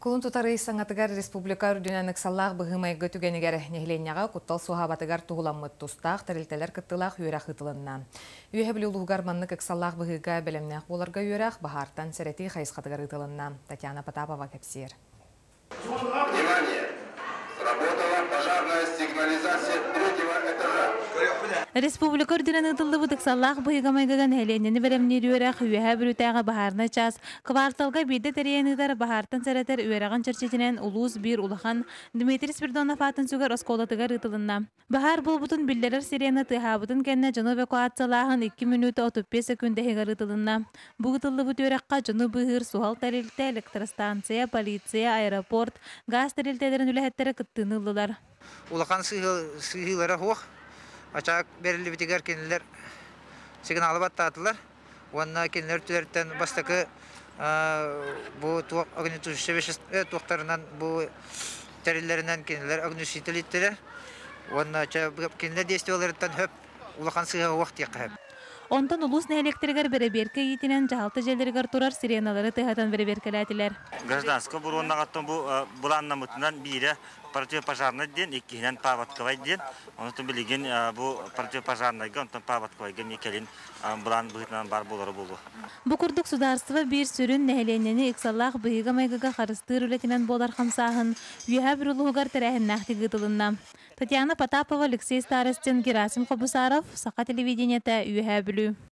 Кулун тутар ый саҥатыгар республика үрдүнэн ыксаллаах быһыы-майгы түгэнигэр нэһилиэнньэҕэ куттал суоһаабатыгар туһуламмыт тустаах тэрилтэлэр кыттыылаах үөрэх ыытылынна. Үөһэ Бүлүү улууһугар маннык ыксаллаах быһыыга бэлэмнээх буоларга үөрэх баһаартан сэрэтии хайысхатыгар ыытылынна. Татьяна Потапова кэпсиир. Внимание! Сработала пожарная сигнализация третьего этажа. Республика үрдүнэн ыытыллыбыт ыксаллаах быһыыга-майгыга нэһилиэнньэни бэлэмниир үөрэх Үөһээ Бүлүүтээҕи баһаарынай чаас кварталга биирдэ тэрийэн ыытар баһаартан сэрэтэр үөрэҕин чэрчитинэн улуус биир улахан Дмитрий Спиридонов аатын сүгэр оскуолатыгар ыытылынна. Баһаар буолбутун биллэрэр сирена тыаһаабытын кэннэ дьону эвакуациялааһын 2 мүнүүтэ 35 секүндэ иһигэр ыытылынна. Бу ыытыллыбыт үөрэххэ дьону быыһыыр суһал тэрилтэ, электростанция, полиция, аэропорт, гаас тэрилтэлэрин үлэһиттэрэ кыттыыны ыллылар. Улахан сыһыылара суох. Ачаак бэриллибитигэр кинилэр сигналы баттаатылар уонна кинилэр өттүлэриттэн бастакы бу туох огнетушащие вещества туохтарынан бу тэриллэринэн кинилэр огнетушитель иттилэр уонна кинилэр действиеларыттан хөп улахан сыыһа суох диэххэ сөп. Онтон улуус нэһилиэктэригэр бэрэбиэркэ иитинэн дьаһалта дьиэлэригэр турар сиреналары тыаһатан бэрэбиэркэлээтилэр. Гражданскай оборуонаҕыттан бу былааннаммытынан биирэ противопожарнай диэн, иккиһинэн паводковай диэн. Онтон билигин бу противопожарнайга, онтон паводковайга эмиэ кэлин былаан быһыытынан баар буолара буолуо. Бу курдук судаарыстыба биир сүрүн нэһилиэнньэни ыксаллаах быһыыга-майгыга харыстыыр үлэтинэн буолар хамсааһын Үөһээ Бүлүү улууһугар тэрээһиннээхтик ыытылынна. Татьяна Потапова, Алексей Старостин, Герасим Хобусаров, Саха телевидениета, Үөһээ Бүлүү.